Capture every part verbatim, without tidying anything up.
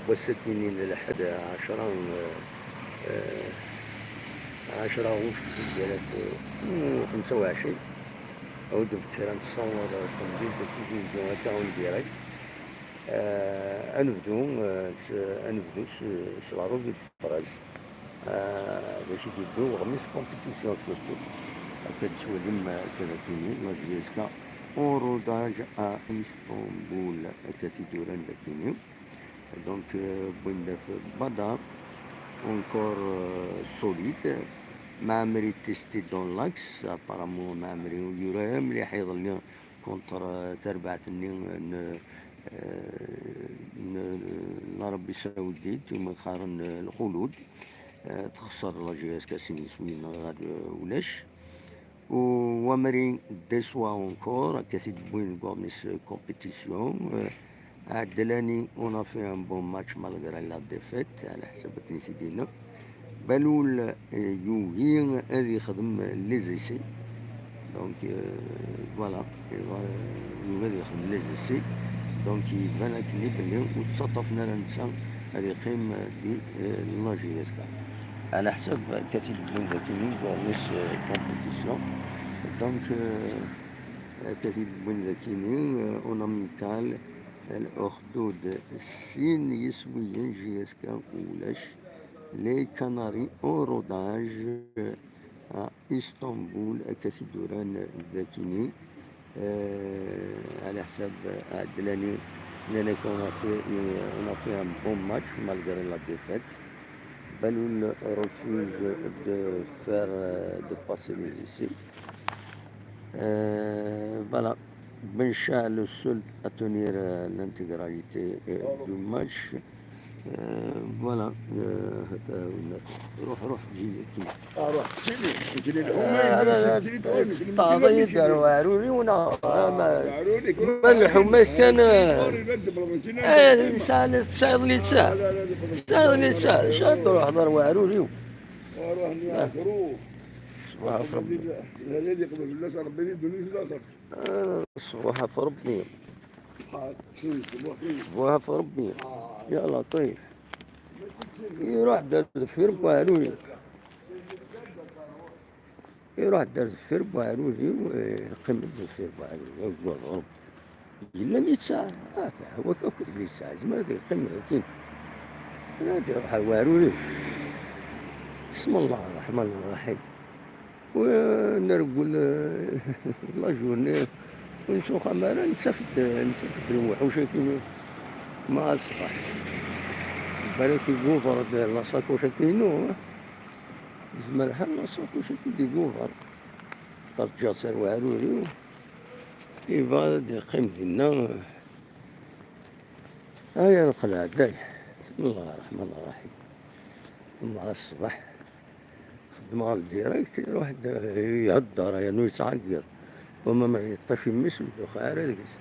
Wass-agi-nni n lḥedd, ɛecra, eh, eh, ɛecra ɣuct deg alaf u xemsa u ɛecrin, ad d-nefk kra n ttṣawar, eh, tamdint n tividyun akka en direct. Eh, ad nebdu, eh, s, ad nebdu s, s la revue de presse. Eh, d acu i d-yewwi uɣmis compétition surtout. Akka d-tettwalim, eh, akka d akini, la J S K en rodage à Istanbul, akka t-id-uran d akini. Donc, euh, win d Bada, encore, euh, solide. Maɛmri testé dans l'axe, apparemment Maɛmri yura mliḥ iḍelli contre, euh, tarbaɛt-nni n, euh, n, n l'Arabie Saoudite, umi qqaren, euh, Lxulud. Euh, texṣer la J S K sin yiswiyen ɣer, euh, ulac. U Wamri déçoit encore, akka t-id-wwin deg uɣmis compétition. Euh, Ɛeddlani, on a fait un bon match malgré la défaite, ɛla ḥsab akken i t-id-yenna. Balul, euh, yugi ad yexdem les essais. Donc, euh, voilà, yugi ad yexdem les essais. Donc, iban akken belli ur ttaṭṭafen ara netta ad yeqqim di, euh, la J S K. Ɛla ḥsab akka t-id-wwin d akini deg uɣmis, euh, compétition. Donc, euh, akka t-id-wwin d akini, euh, en amical, euh, uxdud sin yiswiyen J S K ulac, les Canaries en rodage, euh, à Istanbul, akka t-id-uran d akini. Euh, ɛla ḥsab Ɛeddlani, nnan-ak on a fait, on a fait un bon match malgré la défaite. Balul refuse de faire, euh, de passer les essais. Euh, voilà. Ben Chah, le seul à tenir, euh, l'intégralité, euh, du match. Euh, voilà. Euh, هذا هو الناس. روح، روح، جي، جي. آه، روح. سيدي، سيدي، آه، هذا، هذا، تعطي يدار وعروري ونا. آه، ما، وعروري، كل ما الحمى كان، آه، إيه، الإنسان تسعد لي تسعد. تسعد لي تسعد. شاد روح ضر وعروري. روح، روح. صباح الخير. هذا اللي يقبل بالله، ربي يدير الدنيا في الآخر. آه، صباح في ربي. صباح في ربي. يا لطيف. يروح دار الدفير بوعروري. يروح دار الدفير بوعروري ويقيم الدفير بوعروري. يقول غرب. إلا اللي تسعى. آه، هو كاكل اللي تسعى. زعما هذا يقيم هكين. أنا هذا يروح وعروري. بسم الله الرحمن الرحيم. ونرقل، آه، la journée. ونسوق أمارة، نسافد، نسافد الوحوش كيما مع الصباح. بالك يقوفر لاصاكوش كينو. زعما الحال لاصاكوش كي ديقوفر. ترجع سير وعروري. يبغى يقيم دينا. هيا نقلع داي. بسم الله الرحمن الرحيم. مع الصباح. خدمة على الديريكت، الواحد يهدر، يعني، يتعقل. وما ما يطيش يمس ويدوخ على رزقه.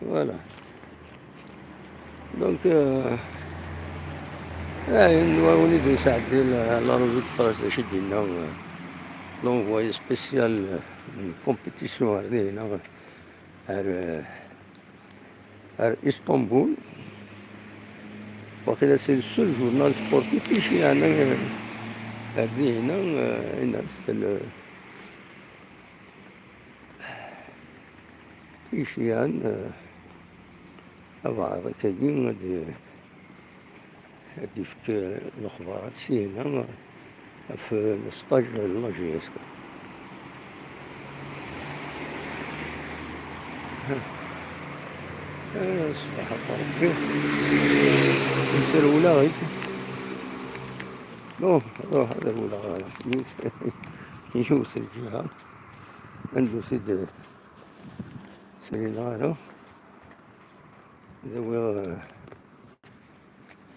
Voilà. Donc, euh, آه، نوا وليد يساعد لي لا، la revue de presse، شدينا، آه، l'envoyé spécial، آه، compétition هنا، آه، آه، Istanbul. وقيلا c'est le seul journal sportif يشيعنا، آه، هنا، آه، هنا، c'est le، يشيعن، آه، بعض كاين غادي، غادي يفك الأخبار سينا في السطاج ديال la J S K. ها. آه، صباح الخير. يسير ولا غير. نو، روح هذا ولا غير. يوسف، يوسف جهة. عنده سيد سيد غارة. ذوي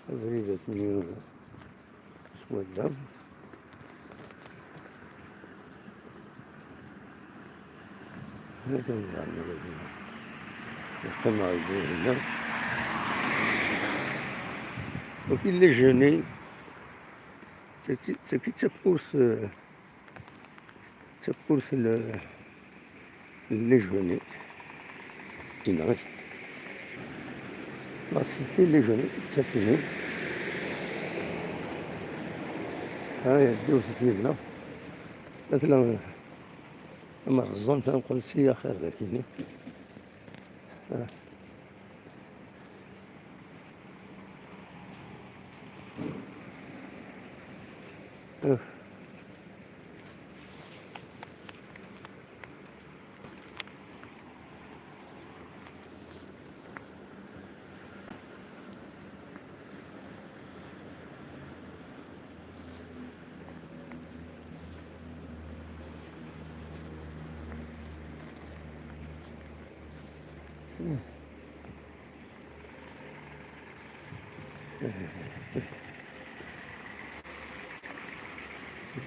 أبريد اثنين سودا. هذا هو العمل هنا. يقيم عندنا هنا. وكاين les jeunes. تاكي، تاكي تفورت، آه، تفورت ال-، les jeunes. تنغي. La cité Légioni, d tafini. Ha, yeddi uselkim-nneɣ. Atla, ama rẓan, tanqel si axir d akini. Ha. Uf.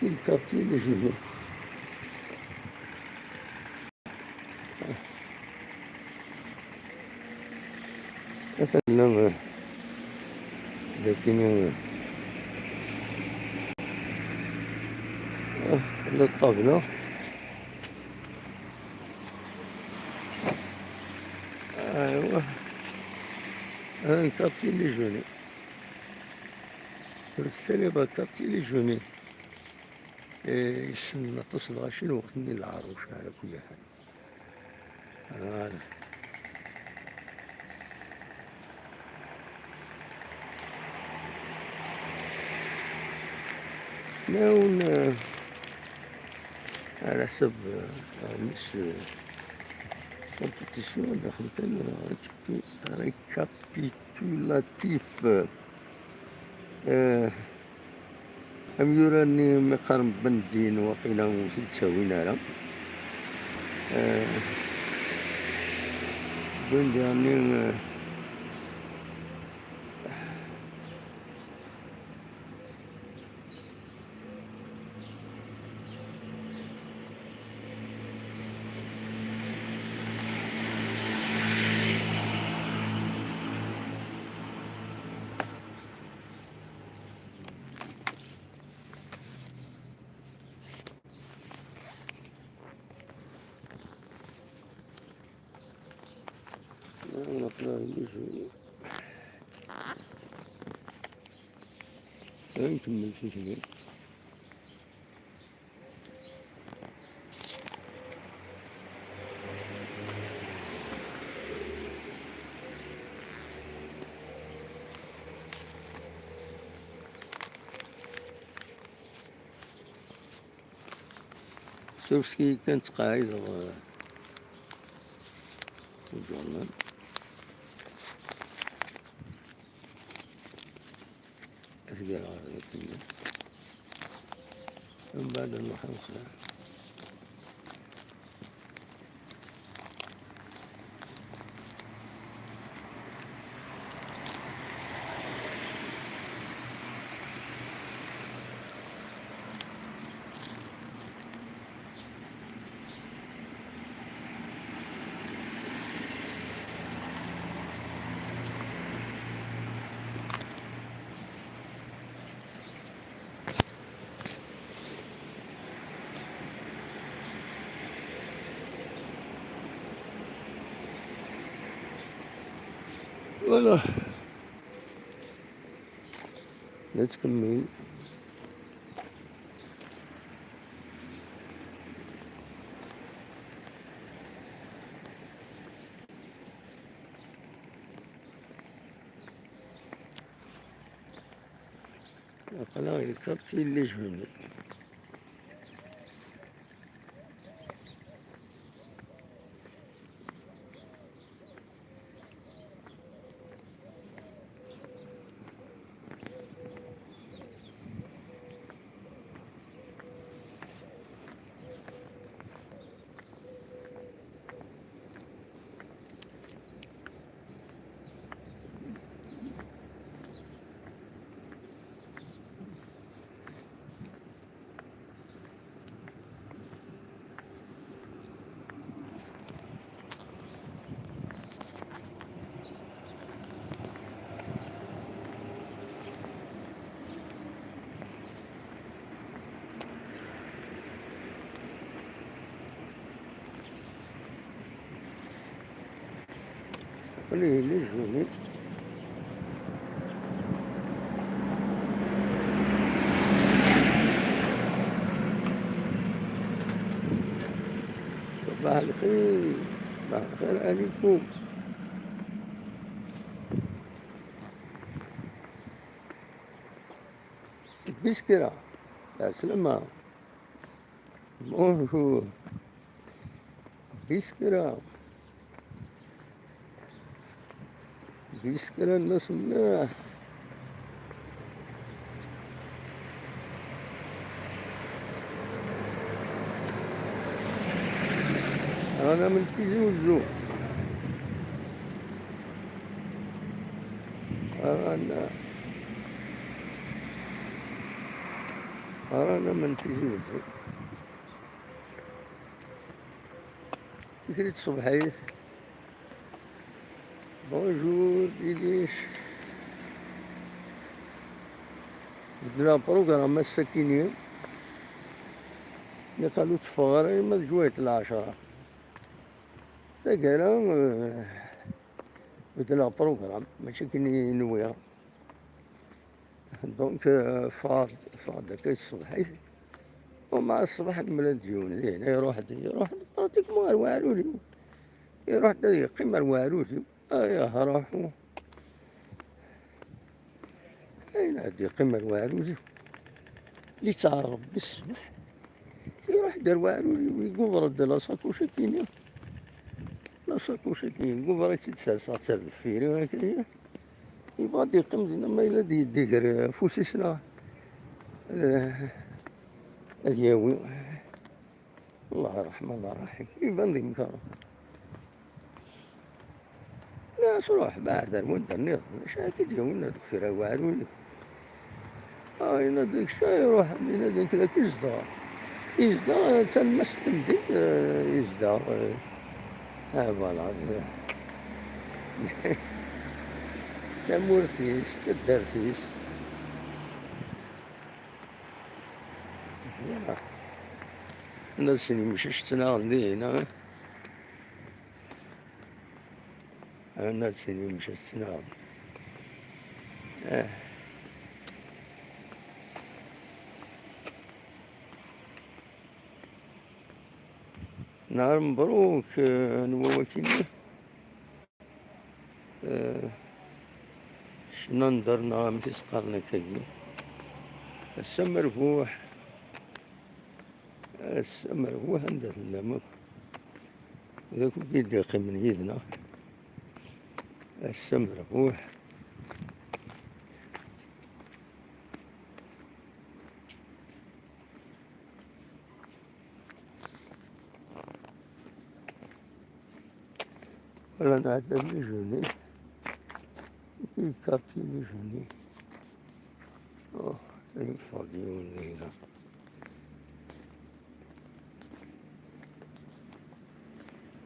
Deg le quartier Légioni. Atan la, eh, dagini, eh, eh, la ṭṭabla. Aywa. Atan quartier Légioni. Ur ssaliɣ ɣer quartier Légioni. Eh, yessen aṭas n lɣaci lweqt-nni n lɛerruc, ɛla kulli ḥal. Voilà. Nawen, eh, ɛla ḥsab, eh, aɣmis, eh, compétition, daxel kan, eh, récapi-, récapitulatif, eh, amyura-nni mi qqaren Bendin, waqila ur t-id-ttawin ara. Eh, Bendin-nni, eh, Ay, nkemmel tikli. Suref-iyi kan ttqeɛɛideɣ, eh, ijernan. Ad ggareɣ ɣer dagi. Mbeɛd ad nruḥ ad nexdem. Voilà. Nettkemmil. Aql-aɣ deg quartier Légioni. Aql-i di Légioni. صباح الخير، صباح الخير عليكم. Biskra. السلامة. Bonjour. Biskra. Biskra n asemmiḥ. Aɣanam n Tizi Uzzu. Aɣana-, aɣanam n Tizi Uzzu. Tikrit tṣebḥit. Bonjour, Lilic. Beddleɣ program ass-akini. Niqal ur tteffɣeɣ ara arma d jwayet lɛecṛa. Taggara, eh, beddleɣ program, mačči akken i nwiɣ. Donc, euh, ffɣeɣ-d, ffɣeɣ-d akka i tṣebḥit. Umbeɛd ṣṣbeḥ nemlal-d yiwen dihin, iruḥ-d, iruḥ-d pratiquement ar weɛrur-iw. Iruḥ-d ad yeqqim ar weɛrur-iw. Ayah, ruḥu. Ayen ad yeqqim ar weɛrur-iw. Li ttɛerḍ di ṣṣbeḥ. Iruḥ-d ar weɛrur-iw, iguber-d la sakuc-akini. La sakuc-agi, iguber-itt-id, serseɣ-tt ar deffir-i, akka. Yebɣa ad yeqqim dinna, ma yella ad yeddiger afus-is neɣ, eh, ad yawi. Allah ṛṛeḥman ṛṛaḥim. Iban d imkaṛ. Nniɣ-as ruḥ, beɛɛed ar wadda nniḍen. Acu ara k-id-yawin ar deffir ar weɛrur-iw? Ah, yenna-d kečč ay ruḥ, yenna-d nekk dagi zedɣeɣ. Yezdeɣ, eh, d talemmast n temdint, eh, yezdeɣ, eh, ah, voilà. Tamurt-is, taddart-is. Voilà. Ad sin imcac ttnaɣen dihin, ah. Ad sin imcac ttnaɣen. Ah. Nahar mebruk, eh, anwa wakini? Eh, Cnander neɣ amek i s-qqaren akkagi. Ass-a merbuḥ. Ass-a merbuḥ, anda tellam akk. D akk i d-yeqqimen yid-neɣ. Ass-a merbuḥ. Voilà, nɛedda déjeuner. Ikarti déjeuner. Oh, yeffeɣ-d yiwen dinna.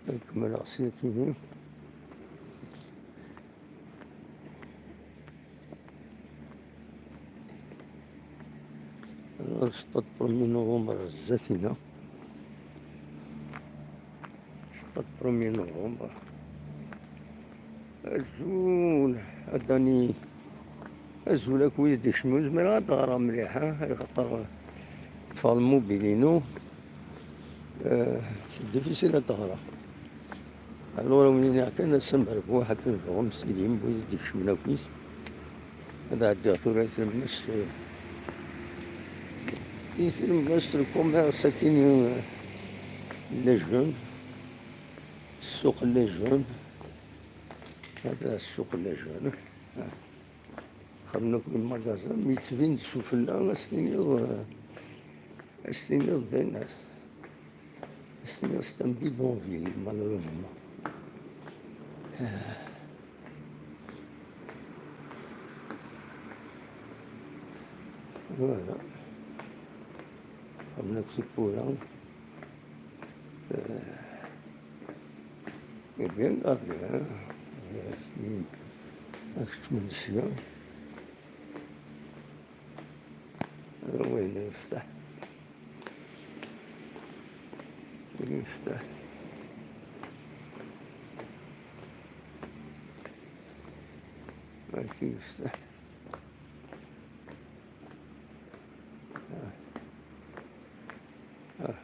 Ad kemmleɣ syakini. Ad seṭṭa premier novembre zdat-ina. Seṭṭa premier novembre. Azul a Dani. Azul akk wid d-ikecmen. Ur zmireɣ ad d-ɣreɣ mliḥ, ha? Axaṭer ṭṭfeɣ lmubil-inu. Eh, c'est difficile ad d-ɣreɣ. Alors, a wen-iniɣ kan ass amerbuḥ akken tebɣum, s ilim, wid i d-ikecmen akkit. Ad ɛeddiɣ tura i tlemmast, i tlemmast n commerce akkin, eh, les jeunes, ssuq les jeunes. Hada ssuq les jeunes. Ah. Xedmen akk les magasins, mi yettbin-d sufella, ad s-tiniḍ, eh, ad s-tiniḍ d ayen, ad s-tiniḍ c'est un bidonville, malheureusement. Voilà. Xedmen akk tiwwura. Eh, eh, bien gardé, hein. Eh, hmm. Ad keččmen sya. Ad wayen yefteḥ. Yefteḥ. Ad yefteḥ. Ah. Ah.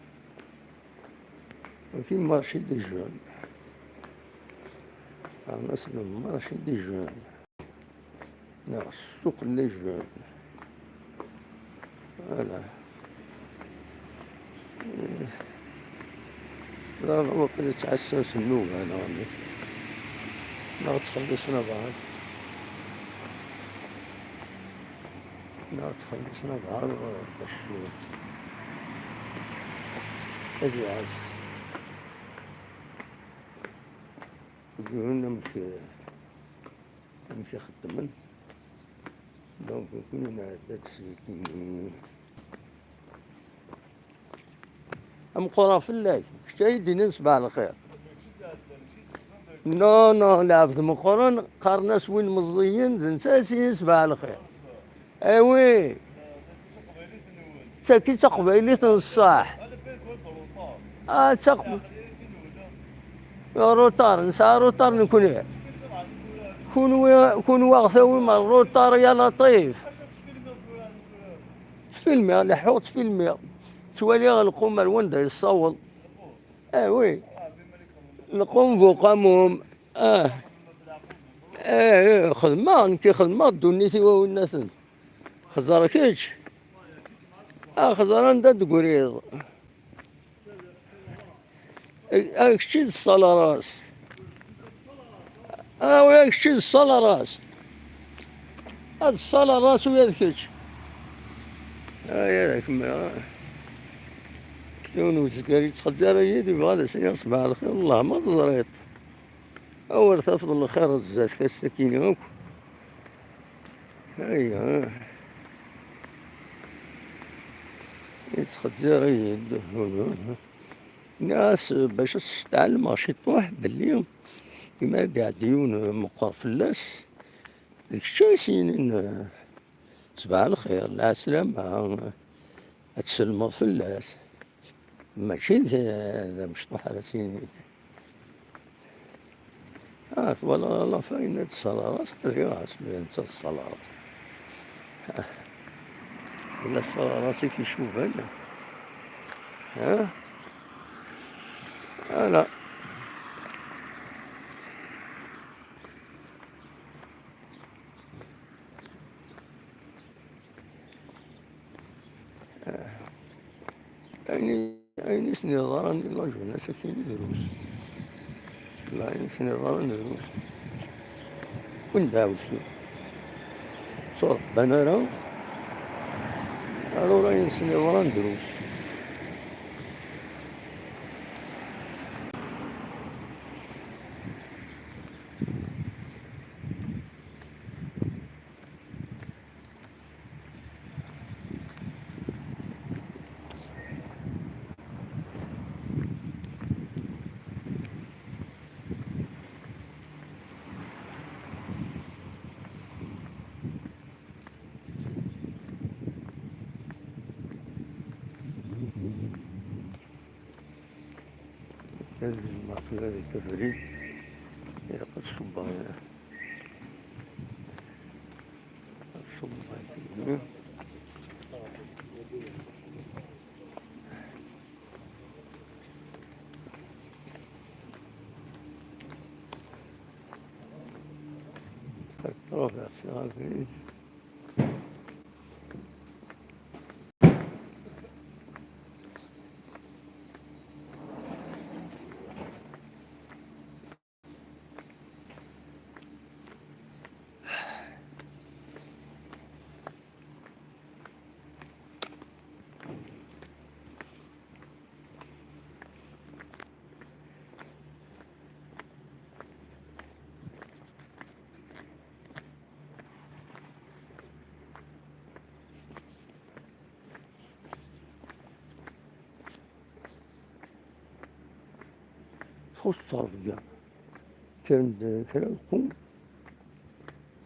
في marché des jeunes. Qqaren-as le marché des jeunes. Neɣ ssuq n les jeunes. Voilà. Ẓran waqil ttɛassan s nnuba neɣ amek. Neɣ ttxellisen aḍar. Neɣ ttxellisen aḍar bac ad iɛass. Yiwen amek, amek i xeddmen. Donc, nekkni nɛedda-d seg yimi. Ameqqran fell-ak, kečč ay d-yennan ṣbaḥ lxir. Non, non, lɛebd meqqren, qqaren-as win meẓẓiyen, d netta i s-yennan ṣbaḥ lxir. Eh oui. D tagi d taqbaylit n ṣṣeḥ. Ah, d taqb-, Ruṭar, nesɛa Ruṭar nekkni. Kunwi, kunwi aɣ-tawim ar Ruṭar ya Laṭif. Ttfilmiɣ, leḥḥuɣ ttfilmiɣ. Ttwaliɣ lqum ar wanda yessaweḍ. Ah oui. Lqum bu qamum. Ah. Eh, eh, xedmeɣ, nekk xedmeɣ ddunit-iw a winnaten. Xẓer kečč. Ah, xẓer anda d-tegriḍ. A kečč i d ṣṣalaras. A wi a kečč i d ṣṣalaras. Ad ṣṣalaras wi ad kečč. Ay, ad ak-mleɣ. Yiwen uzgar yettxezzir-iyi-d, yebɣa ad as-iniɣ ṣbaḥ lxir, Allah ma teẓriḍ. Awer tafeḍ lxir zdat-k ass-agi akk. Aya. Yettxezzir-iyi-d. Nniɣ-as bac ad s-tɛelmeɣ ciṭuḥ belli imi ara d-iɛeddi yiwen meqqer fell-as, d kečč ay s-yinin, eh, ṣbaḥ lxir, lɛeslama, ad tselmeḍ fell-as. Mačči d, d amecṭuḥ ara s-yinin. Ah, twalaḍ a la fin, yenna-d ṣṣalaras, rriɣ-as, netta d ṣṣalaras. Ah, yella ṣṣalaras i t-icuban. Ah? Ala. Ayen i, ayen i sen-iḍran di la jeunesse akin i drus. La, ayen i sen-iḍran drus. Win d aɛewsu. Ttṛebban ara. Alura ayen i sen-iḍran drus. Ad gezmeɣ tura deg abrid, ilaq ad ṣubbeɣ, ad ṣubbeɣ. Ad ṛuḥeɣ s abrid. Txuṣṣ ttṛebga. Kkren-d kra lqum,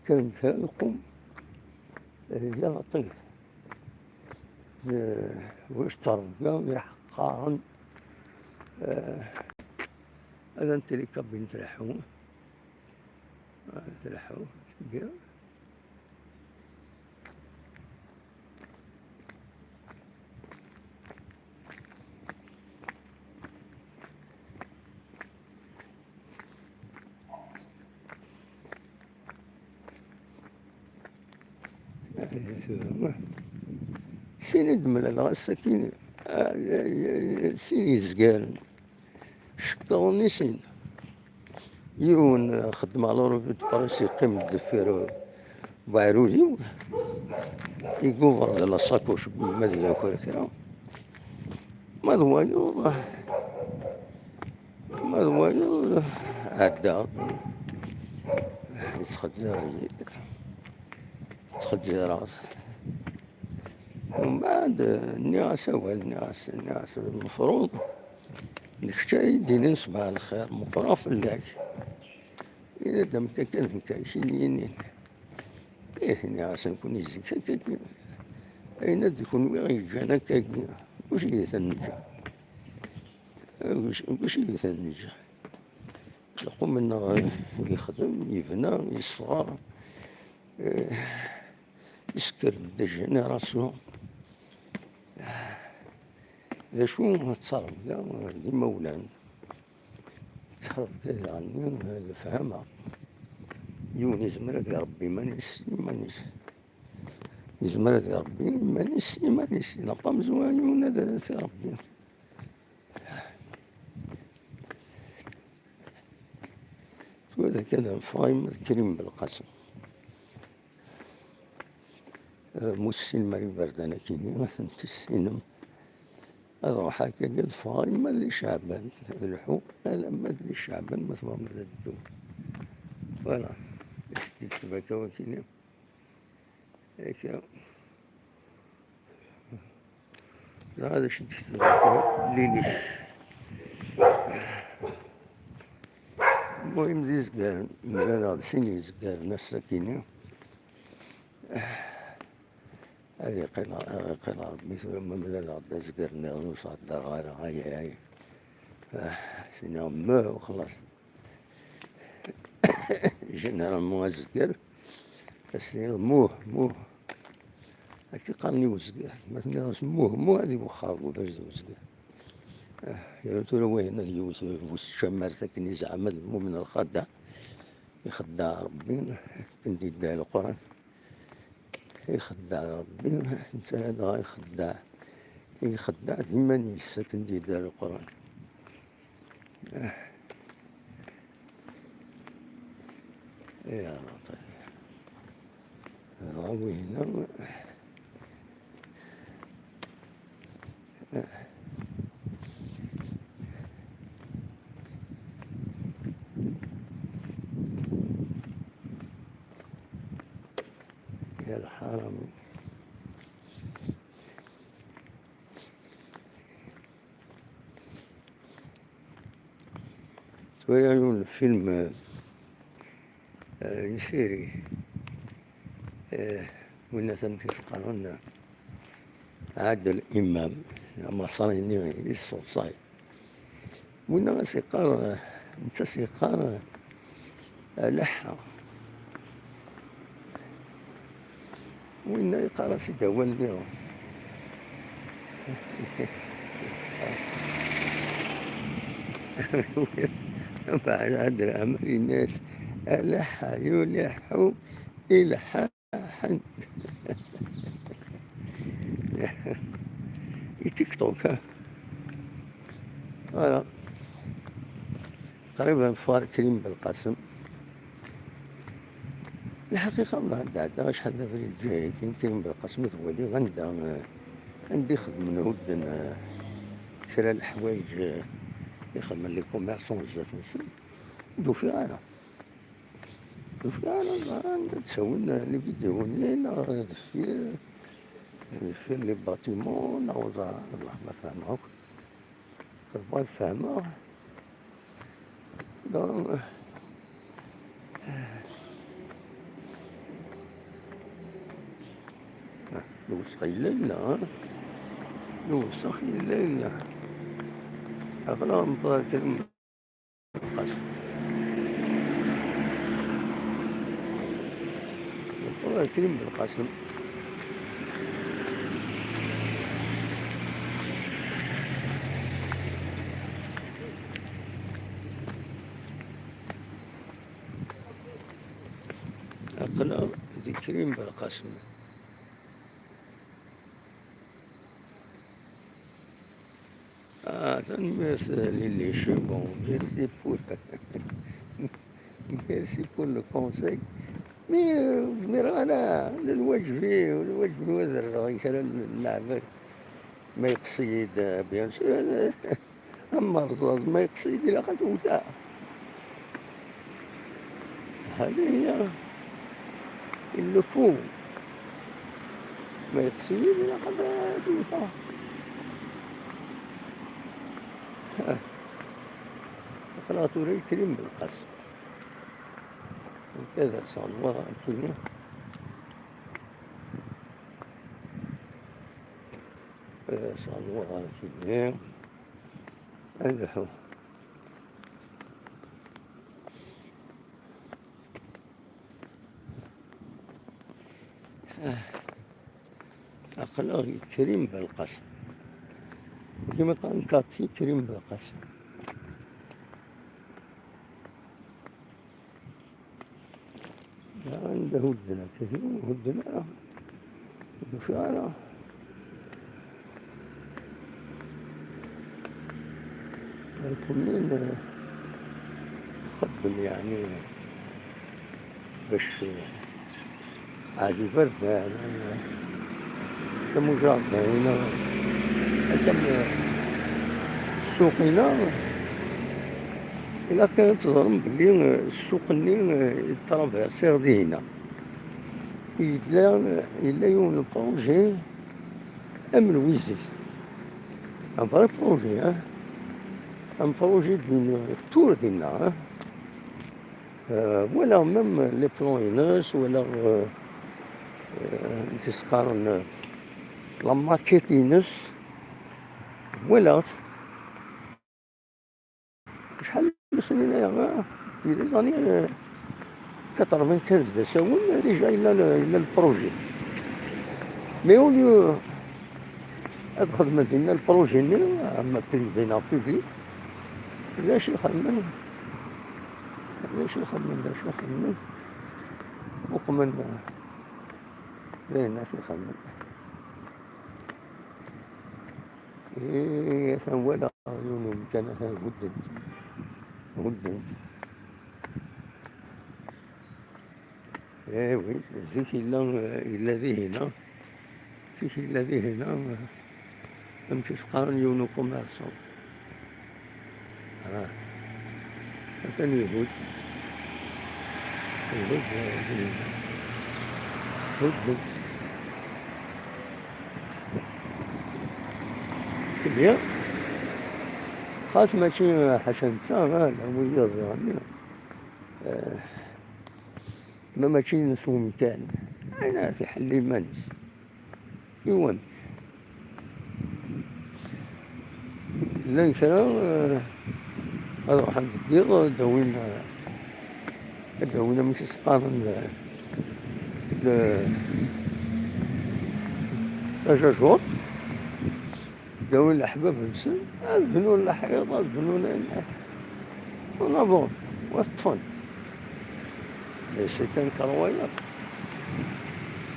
kkren-d kra lqum, eh, d aṭif. D, wac ttṛebga, d iḥeqqaren, eh, ad ntili kabin tleḥḥu, eh, tleḥḥu, tgi. Sin i d-mlaleɣ ass-akin, ah, sin yezgaren. Cekkaḍen i sin. Yiwen, eh, xeddmeɣ l'Europe de Paris, yeqqim-d deffir, eh, uɛrur-iw, iguber-d la sacoche, ma ad yaker kra. Ma d wayeḍ, ma d wayeḍ, ɛeddaɣ. Yettxeddar-iyi-d. Ttxeddireɣ. Umbeɛd, eh, nniɣ-as awal, nniɣ-as, nniɣ-as, lmefruḍ d kečč ara yi-d-inin ṣbaḥ lxir, meqqreɣ fell-ak. Yenna-d, am akka kan nekk i k-id-yinin. Ih, nniɣ-as, nekkni zik akkagi. Ayen ad d kunwi ɣ-yeǧǧan akkagi, ulac i ten-neǧǧa. Ulac, ulac i ten-neǧǧa. Lqum-nneɣ yexdem, yebna, yesɣer. Eh, Yesker-d génération. D acu tettrebga d imawlan? Tettrebga daɣen lefhama. Yiwen yezmer ad irebbi iman-is s iman-is. Yezmer ad irebbi iman-is s iman-is. Ilaq amezwaru yiwen ad, ad t-irebbi. Tura kan ad neffeɣ, yemma d Krim Belqasem. Eh, mussinem ar iberdan akkenni, ad ten-tissinem. Ad ruḥeɣ akkagi ad ffɣeɣ, yemma d Li Ceɛban, ad lḥuɣ alamma d Li Ceɛban, ma tebɣam ad ddum. Voilà. Acu d-yekteb akka wakini? Akka. Dɣa d acu d-yekteb akka? Lili. Lmuhim, d izgaren, mlaleɣ-d sin izgaren ass-akini. Ad iqqil, ad iqqil Rebbi tura ma mlaleɣ-d azger nniḍen ur s-heddreɣ ara, ay, ay. Ah, siniɣ meh, u xlaṣ. Généralement azger, as-nniɣ muh, muh. Akka qqaren i uzger. Ma tenniḍ-as muh, muh, ad iwexxer deg uberz uzger. Ah, yerna tura wihin ad yewwet bu tcamart akken i zeɛma d lmumen lxadeɛ. Ixeddeɛ Rebbi, akken d-yedda Leqran. Ixeddeɛ Rebbi, netta dɣa ixeddeɛ, ixeddeɛ d iman-is akken d-yedda Leqran. Ah. Ya Laṭif. Dɣa wihina. Ya lḥaṛam. Ttwaliɣ yiwen n lfilm, eh, eh, une série, eh, winna amek i s-qqaren, eh, Ɛadel Imam, amaṣri-nni yesseḍsay. Winna a s-yeqqar, netta a s-yeqqar, eh, leḥḥa. Winna yeqqar-as-id awal nniḍen. Mbeɛd Ɛadel Imam yenna-as, aleḥḥa yuleḥḥu, ileḥḥa. Ḥen. I TikTok, ha? Voilà. Qrib ad neffeɣ ar Krim Belqasem. Lḥaqiqa, Allah d ɛedda, acḥal d abrid ǧahi, Krim Belqasem, ad waliɣ anda, eh, anda i xedmen hudden, eh, kra n leḥwayeǧ, eh, i xedmen les commerçants zdat-nsen. Ur d-ufiɣ ara. Ur d-ufiɣ ara, ẓran, ad d-ttawin les vidéos-nni, neɣ deffir, deffir les bâtiments, neɣ ur ẓriɣ, Allah ma fehmeɣ akk. Qerbeɣ ad fehmeɣ. Donc, lewsex yella, yella, ha? Lewsex yella, yella. Aql-aɣ newweḍ ar Krim Belqasem. Newweḍ ar Krim Belqasem. Aql-aɣ di Krim Belqasem. Ah, tanemmirt, Lili. Bon, merci pour, merci pour le conseil. Mais, euh, zmireɣ ara, d lwaǧeb-iw, d lwaǧeb-iw ad rreɣ i kra n leɛbad. Ma yeqqes-iyi-d, bien sûr, ad, am rrẓaẓ, ma yeqqes-iyi-d, ilaq ad t-wteɣ. هذه هي. Il le faut. Ma yeqqes-iyi-d, ilaq ad t-wteɣ. Aql-aɣ tura i Krim Belqasem. Ad rseɣ lemwaḍ akkenni. Ad rseɣ lemwaḍ akkenni. Ad lḥu. Aql-aɣ Krim Belqasem. Kima qqaren, quartier Krim Belqasem. Anda hudden akka, hudden ara. Ur tufiɣ ara. Kunnin, eh, txeddem, yeɛni, bac, eh, teqɛed iberdan, eh, akka mujardin, eh, akka m-, ssuq-ina. Ilaq kan ad teẓrem belli, eh, ssuq-nni, eh, traversiɣ dihina. Yella, yella yiwen n projet am lwizi. Un vrai projet, hein? Un projet d'une tour dinna, hein? Euh, walaɣ même les plans-ines, walaɣ, euh, euh, amek i s-qqaren, euh, la maquette-ines, walaɣ-t. Acḥal n snin aya, ah, di les années, euh, quatre-vingt-quinze d asawen, déjà yella le, yella le projet. Mais au lieu ad xedmen dinna le projet-nni, ama privé neɣ public, d acu i xedmen? D acu i xedmen? D acu i xedmen? Uqmen, euh, d ayen i xedmen. Ih, atan walaɣ yiwen umkan, atan hudden-t. Hudden-t. Eh oui, zik yella, yella dihina. Zik yella dihina, amek i s-qqaren, yiwen ukummerṣu. Ah. Atan ihud. Ihud, eh, hudden-t. C'est bien. Xas mačči ḥaca netta, ah, la wiyaḍ, yeɣni. Eh, ma mačči ines umkan. Ayen ara t-iḥell iman-is. Iwan. Llan kra, eh, ad ruḥen deg yiḍ, ad d-awin, eh, ad d-awin amek i s-qqaren, eh, le, tajajurt, ad d-awin leḥbab-nsen, ad bnun leḥyiḍ, ad bnun ayen. En avant, wa teṭṭfen. Mais c'est incroyable.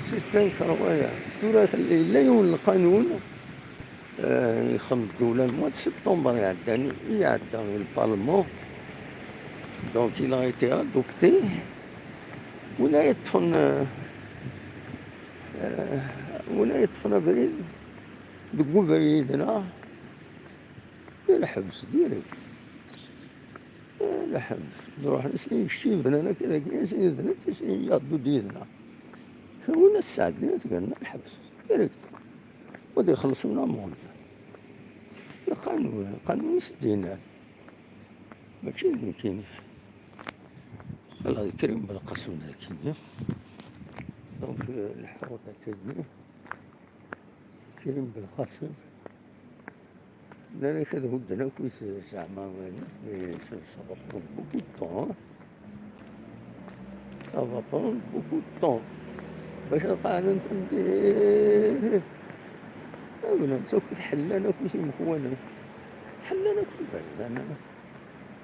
C'est incroyable. Tura yella yiwen n lqanun, euh, ixdem ddula le mois de septembre iɛeddan, iɛedda i le Parlement. Donc il a été adopté. Win ara yeṭṭfen, euh, euh, win ara yeṭṭfen abrid deg ubrid-nneɣ, d lḥebs direct. Lḥebs. Nruḥ, s-, kečč yebnan akka dagi, s-, d nekk, s-, yaddu-d yid-neɣ. Kra win ad sɛeddin, ad t-gerrnen lḥebs. Direct. Wa d ixelṣen amende. Lqanun, lqanun i s-d-yennan. Mačči d nekkini. Ala d Krim Belqasem d akini. Donc, euh, leḥḥuɣ d akini. Krim Belqasem. Nnan-ak ad hudden akk is-, zeɛma, nutni, ça, ça va prendre beaucoup de temps, hein. Ça va prendre beaucoup de temps. Bac ad qeɛden tamdint. Awlan-tt akk, ḥellan akk imekwanen. Ḥellan akk iberdan.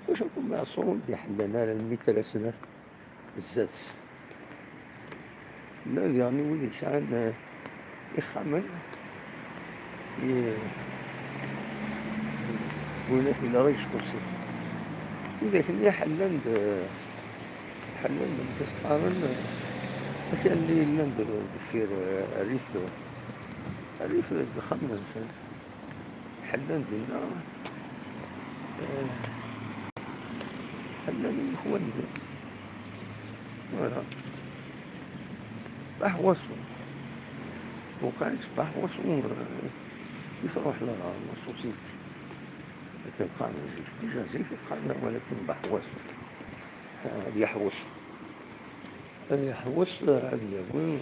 Wacu akk ma iɛṣuren d-iḥellan ara lmitras-nni? Zdat. Llan diɣen wid yesɛan, eh, ixxamen, i, Win akk yella rejfusi. Widak-nni ḥellan-d, ḥellan-d, amek as-qqaren, akal-nni yellan d-, deffir, eh, rrif, rrif n uxxam-nsen. Ḥellan dinna, eh, ḥellan i lexwan-nni. Voilà. Baḥwaṣu. Waqil baḥwaṣu, eh, i tṛuḥ la, la société. Akken qqaren zik. Déjà zik qqaren walakin baḥwaṣu. Ad yeḥwes. Ad yeḥwes, ad yawi.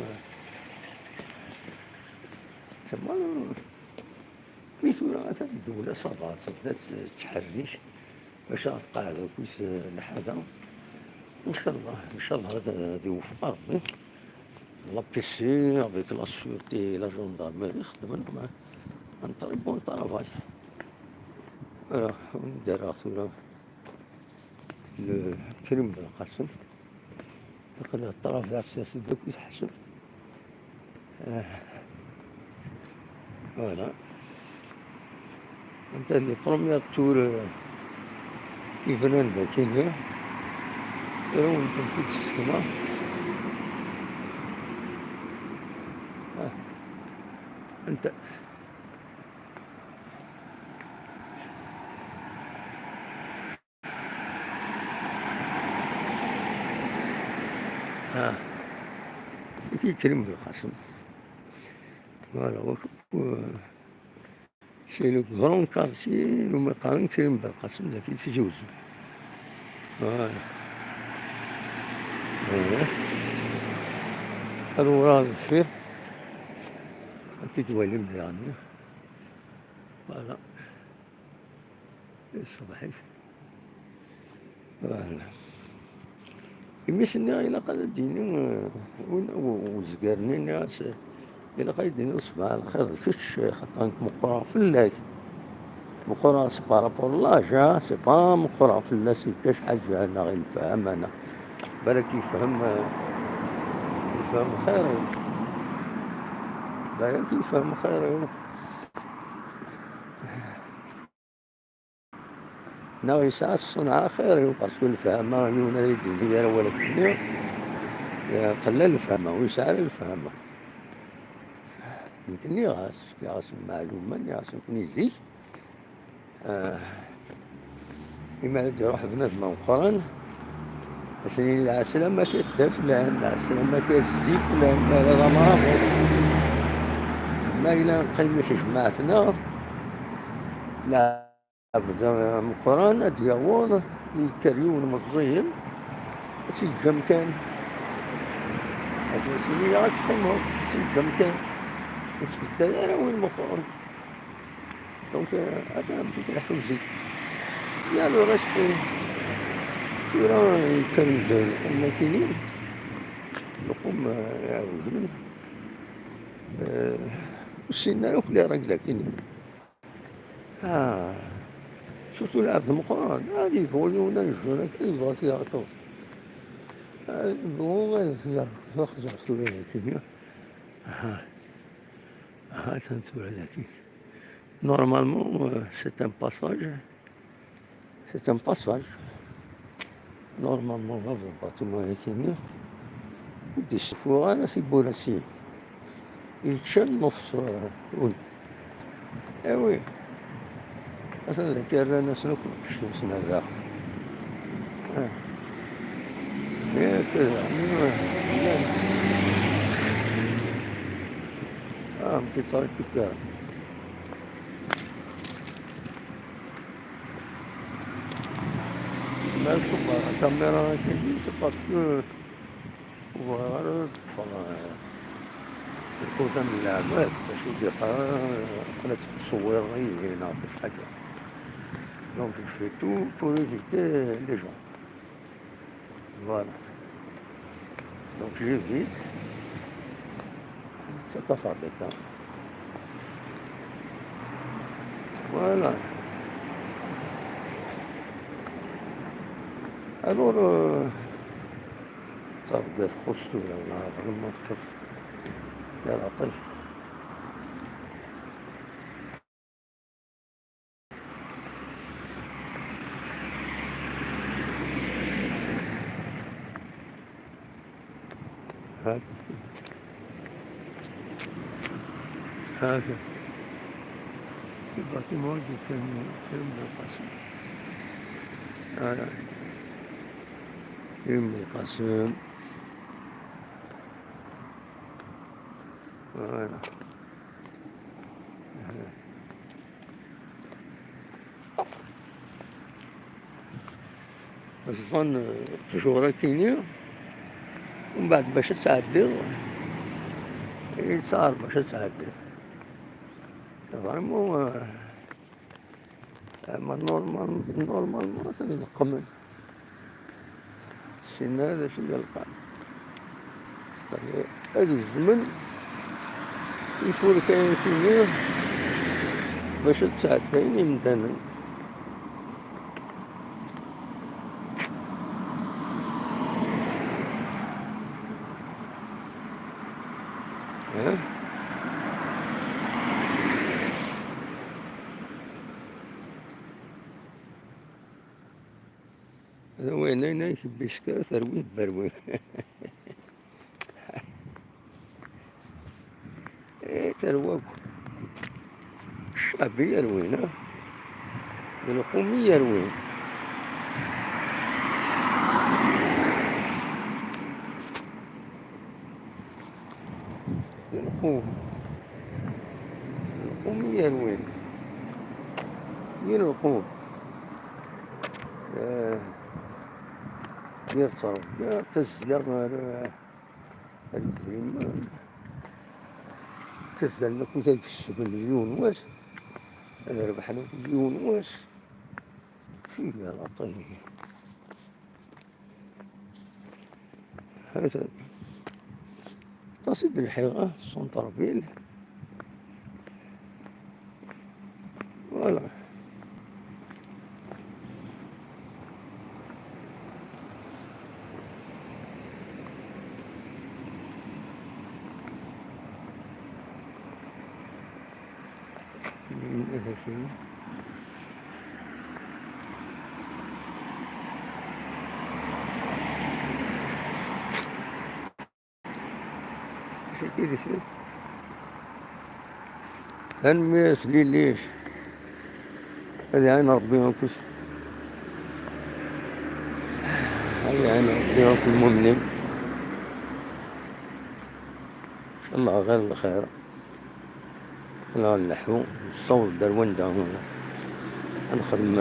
Tama, mi tura atan ddewla ça va, tebda tettḥerrik bac ad tqeɛɛed akkit lḥala. Ncallah, ncallah ad, ad iwefeq Rebbi. La P C, avec la sûreté, la gendarmerie, xedmen un, un très bon travail. Voilà, ur d-rriɣ tura. Le crime Belqasem. Aql-i traverser-as-d akk i teḥseb. Ah. Voilà. Anta les premières tours, euh, yebnan dagi-nni. Tura wen-tent-id-ssekneɣ. Ah. Anta. Ah. Tagi crime Belqasem. Voilà, wakk, euh, c'est le grand quartier umi qqaren crime Belqasem, dagi Tizi Wezzu. Voilà. Voilà. Ad uɣaleɣ deffir. Ad t-id-twalim daɣen. Voilà. Ṣṣbeḥ-is. Voilà. Imi s-nniɣ ilaq ad d-yini, eh, win, u-, uzgar-nni nniɣ-as, eh, ilaq ad d-yini ṣbeḥ lxir d kečč, eh, xaṭer nekk meqqreɣ fell-ak. Meqqreɣ, c'est par rapport l'âge, hein, c'est pas meqqreɣ fell-as, yekka acḥal jeɛleɣ i lefhama, neɣ balak yefhem, eh, yefhem xir-iw. Balak yefhem xir-iw. Neɣ yesɛa ṣṣenɛa xir-iw, parce que lefhama, yiwen ad yi-d-yini ara wala kenni, eh, qella lefhama, ur yesɛi ara lefhama. Nekk nniɣ-as, fkiɣ-as lmeɛluma, nniɣ-as nekni zik, eh, imi ara d-iruḥ bnadem ameqqran, ad s-nini lɛeslama-k a dda flan, lɛeslama-k a zzi flan, ma yella d amrabeḍ. Ma yella neqqim i tejmaɛt-nneɣ, lɛebd ameqqran ad d-yaweḍ, yekker yiwen meẓẓiyen, ad s-yeǧǧ amkan. Ad s-yini ad teqqimeḍ, ad s-yeǧǧ amkan. Ur ttbeddal ara win meqqren. Donc, euh, ata amek i tleḥḥu zik. Il y a le respect. Tura yekker-d am nekkini, lqum, euh, iɛewjen. Euh, ur ssinen ara akk les règles-agi-nni. Ah, surtout lɛebd meqqren, ad yebɣu yiwen ad nejjun akka, yebɣa ad t-yerkeḍ. Ad yebɣu ad t-yerkeḍ, xẓer tura nekkini. Aha. Aha, atan tura dagi. Normalement, euh, c'est un passage. C'est un passage. Normalement, bab lbaṭima-agi-nni ur d-yessuffuɣ ara tiwwura-s-nni. Yečča nnefs, euh, ul. Eh oui. Atan dagi rran-asen akk lqecc-nsen ar daxel. Ah. Yak, ah, ah, amek yettṛekib ara. Ma ṣubbeɣ la caméra akkenni, c'est parce que ur bɣiɣ ara ad ṭṭfeɣ, eh, lqudam n leɛbad, d acu d-iqqar, aql-ak tettṣewwireḍ-iyi neɣ d acu ḥaǧa. Donc, je fais tout pour éviter les gens. Voilà. Donc, j'évite. Ça t'a fait des cas. Voilà. Alors, euh, ça regarde trop, là, vraiment trop. يا لطيف. Voilà. هذا الباتيمون دو كريم، كريم بلقاسم. هذا كريم بلقاسم. Voilà. Ẓẓan, euh, ttjur akkenni, umbeɛd bac ad tɛeddiḍ, yettɛar bac ad tɛeddiḍ. C'est vraiment, euh, ma normal, normalement, ad leqqmen. Ur ssinen ara d acu i d-leqqmen. Ad gezmen ifurka-agi bac ad sɛeddayen imdanen. Eh? Hada wayen, ayen ay kebbiska terwi berwi. Eh, terwa akk. Ccaɛbi yerwin, ha? D lqum i yerwin. D lqum. D lqum i yerwin. Yir lqum. Eh, yir ttṛebga, tazzla ar, ar idrimen. Ttazzalen akkit ad kesben yiwen wass, ad rebḥen akkit yiwen wass. Figa laṭi. Hatan. Aṭas i d-lḥiɣ, ah, centre-ville. Voilà. Acu akka i d-isem? Tanemmirt, Lilic. Ad iɛin Ṛebbi akk. Ad iɛin Ṛebbi akk lmumnin. Incallah ɣir lxir. Ad nleḥḥu, nessaweḍ-d ar wanda ad nexdem,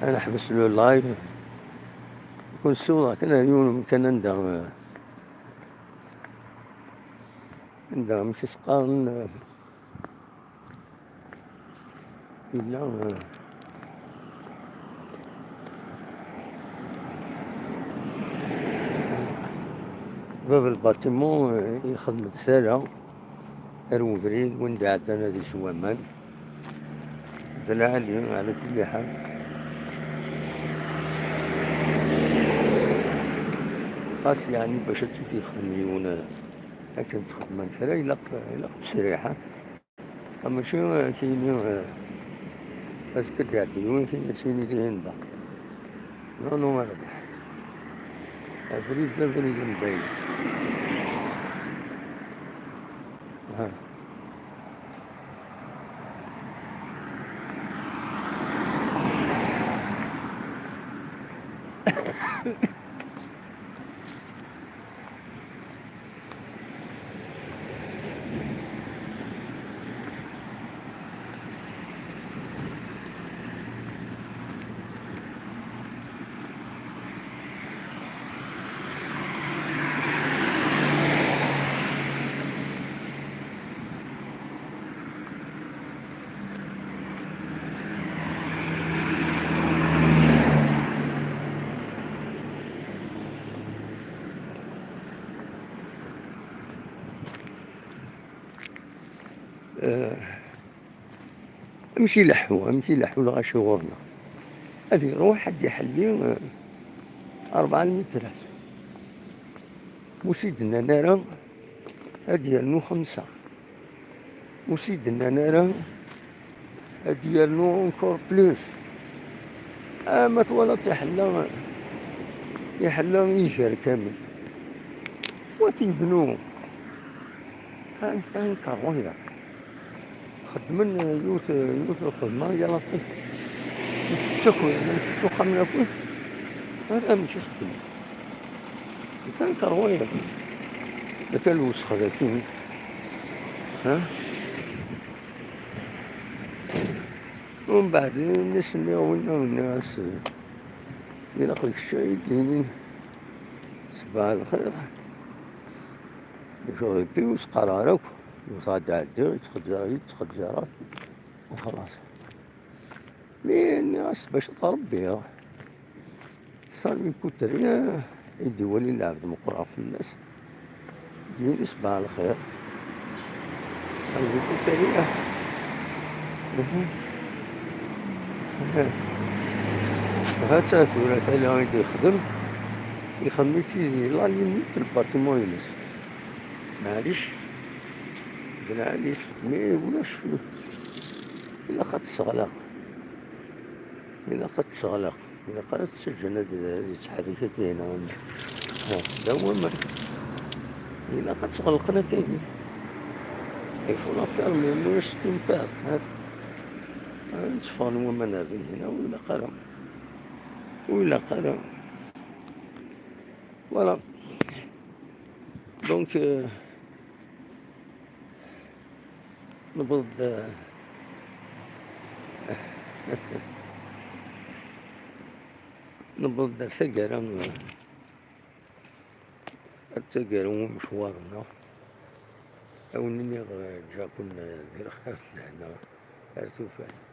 ad neḥbes le live. Kun ssiwḍeɣ kan ar yiwen umkan anda, anda, amek i s-qqaren, yella, bab lbatimun, yexdem-d tala ar webrid wanda ɛeddan ad isew aman. D lɛali, ɛla kulli ḥal. Xas yeɛni bac ad tt-id-yexdem yiwen, akken txedmem kra, ilaq, ilaq ttesriḥ, ha? Mačči, eh, kini, eh, azekka d-iɛeddi yiwen, kini, kini dihin da. Non, non, a Rebḥ. Abrid d abrid n baylek. Ha. Eh, amek ileḥḥu, amek ileḥḥu lɣaci ɣur-neɣ? Ad iruḥ, ad d-iḥelli, eh, rebɛa lmitrat. Ur s-id-nnan ara ad d-yernu xemsa. Ur s-id-nnan ara ad d-yernu encore plus. Ah, ma twalaḍ iḥella, iḥella iger kamel. Wa t-yebnu. Anect-a nkerruh ya. Xeddmen yiwet, yiwet n lxedma ya laṭif. Ntettu akk, ntettu axxam yakk. Hada amek i xeddmen. Netta nkerruh ya. Daka lwesx daki. Ha? Umbeɛd, mi s-nniɣ winna, nniɣ-as, ilaq d kečč ay d-yinin ṣbaḥ lxir. Juripi ur s-qqareɣ ara akk. Yewweḍ ad d-ɛeddiɣ, yettxeǧǧer-iyi, yettxeǧǧer-ak. U xlaṣ. Mi nniɣ-as bac ad t-ṛebbiɣ. Ça lui coûte rien. I d-iwali lɛebd meqqreɣ fell-as. I d-yini ṣbaḥ lxir. Ça lui coûte rien. Mhm. Ha-tt-a tura tala i d-ixdem. Ixdem-itt i la limite n lbatimu-ines. Maɛlic, d lɛali-s, mi ulac, ilaq ad t-tesseɣleq. Ilaq ad t-tesseɣleq. Ilaq ara tettaǧǧan ad, ad yettḥerrik akka hina. Ha, da waman. Ilaq ad tt-ɣelqen akkagi. Il faut la fermer, ulac timpart, ha. Ad tteffɣen waman ar dihina, ur ilaq ara. Ur ilaq ara. Voilà. Donc, euh, newweḍ-d, newweḍ-d ar taggara, ar taggara n umecwar-nneɣ. A wen-iniɣ, ǧǧiɣ-ken di lxir d lehna, ar tufat.